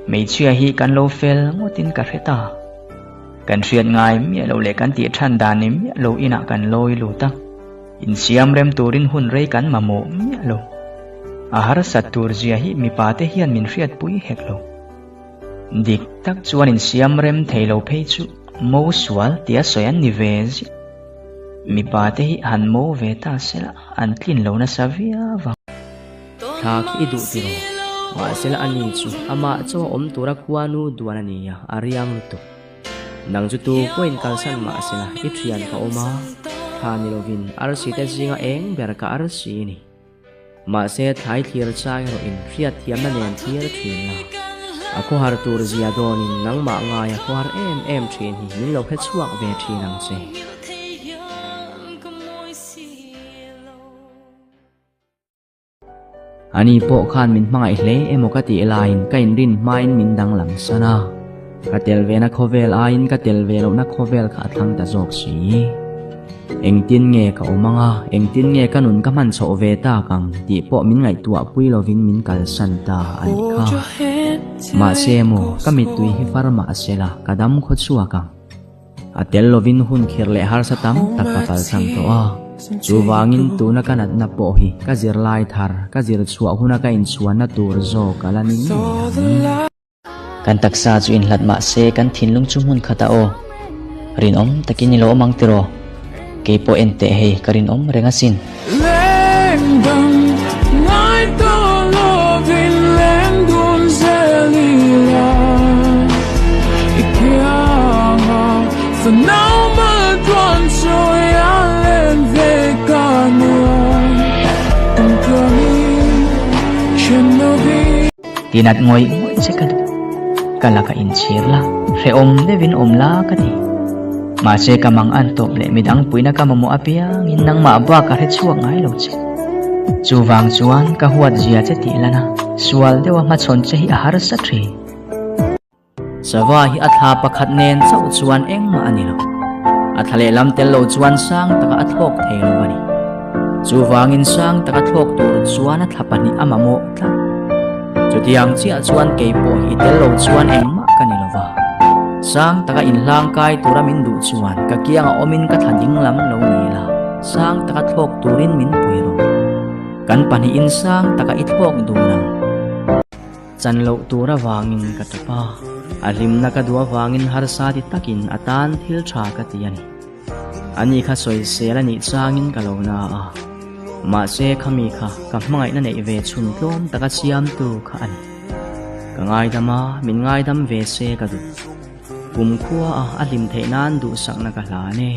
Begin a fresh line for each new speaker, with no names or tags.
Hmeichhia hi kan lo fel ngawtin ka hre ta. Kan hriat ngai miah lo leh kan tih than dan ni miah lo inah kan lawi lut a. Insiam rem turin hun rei kan mamawh miah lo. A harsat tur zia hi mipa te hian min hriatpui hek lo. Dik tak chuan insiam rem thei lo phei chu mo sual tia sawi an ni ve ziah. Mipa te hi han mo ve ta sela an tlin lo nasa viau ang. Thla khi i duh tiraw? Mahsela ani chu amah chaw a awm tura khuanu duan a ni a, a riang lutuk. Nang chu tu pawhin kalsan mahsela i thian ka awm a, thla ni lovin arsi te zinga eng ber ka arsi i ni. Mahse thlai thlir chang erawh in hriat thiamna nen thlir thin la. A khawhar tur zia dawnin nangmah ngaia khawhar em em thin hi min lo hre chhuak ve thin ang che. Ani pawh khan min hmangaih hle emaw ka tih laiin ka inrin hmain min danglam san a. Ka tel vena khawvel aiin ka tel ve lohna khawvel kha a thlang ta zawk si. Engtin nge ka awm ang a, engtin nge ka nun ka hman chhoh ve tak ang tih pawh min ngaihtuah pui lovin min kalsan ta a nih kha. Mahse maw, ka mittui hi far mah sela ka dam khaw chhuak ang. A tel lovin hun khirh leh harsa tam tak ka palchang tawh a. Chuvangin tuna ka natna pawh hi ka zirlai thar, ka zir chhuah huna ka inchhuanna tur zawk a la ni ngei ang. Kan taksa chu inhlat mah se kan thinlung chu hmun khat a aw. Rinawm takin i lo awm ang tiraw? Kei pawh en teh hei ka rinawm reng asin. Tinat ngawih ngawih che ka duh. Ka laka inchhir la, hrehawm deuhin awm la ka ti. Mahse ka mang an tawp leh midang puihna ka mamawh apiangin nangmah bak a hre chhuak ngai lo che. Chuvang chuan ka huat zia che tih lan a, sual deuha hmachhawn che hi a harsa thin. Sava hi a thla pakhat nen chauh chuan engmah a ni lo. A thla lehlam tel lo chuan sang taka a thlawk thei lo a ni. Chuvangin sang taka thlawk tur chuan a thla pahnih a mamawh tlat. Chutiang chiah chuan kei pawh hi tel lo chuan engmah ka ni lo va. Sang taka inhlangkai tura min duh chuan ka kiangah awmin ka thla dinglam lo ni la, sang taka thlawk turin min pui rawh. Kan pahnihin sang taka i thlawk dun ang. Chan loh tur avangin ka tap a, a hlimna ka duh avangin harsa ti takin a tan thil tha ka ti a ni. Ani kha sawisel a nih changin ka lo na a, mahse khami kha ka hmangaihna neih ve chhun tlawm taka siamtu kha a ni. Ka ngaidam a, min ngaidam ve se ka duh. Kumkhua a a hlim theih nan duhsakna ka hlan e.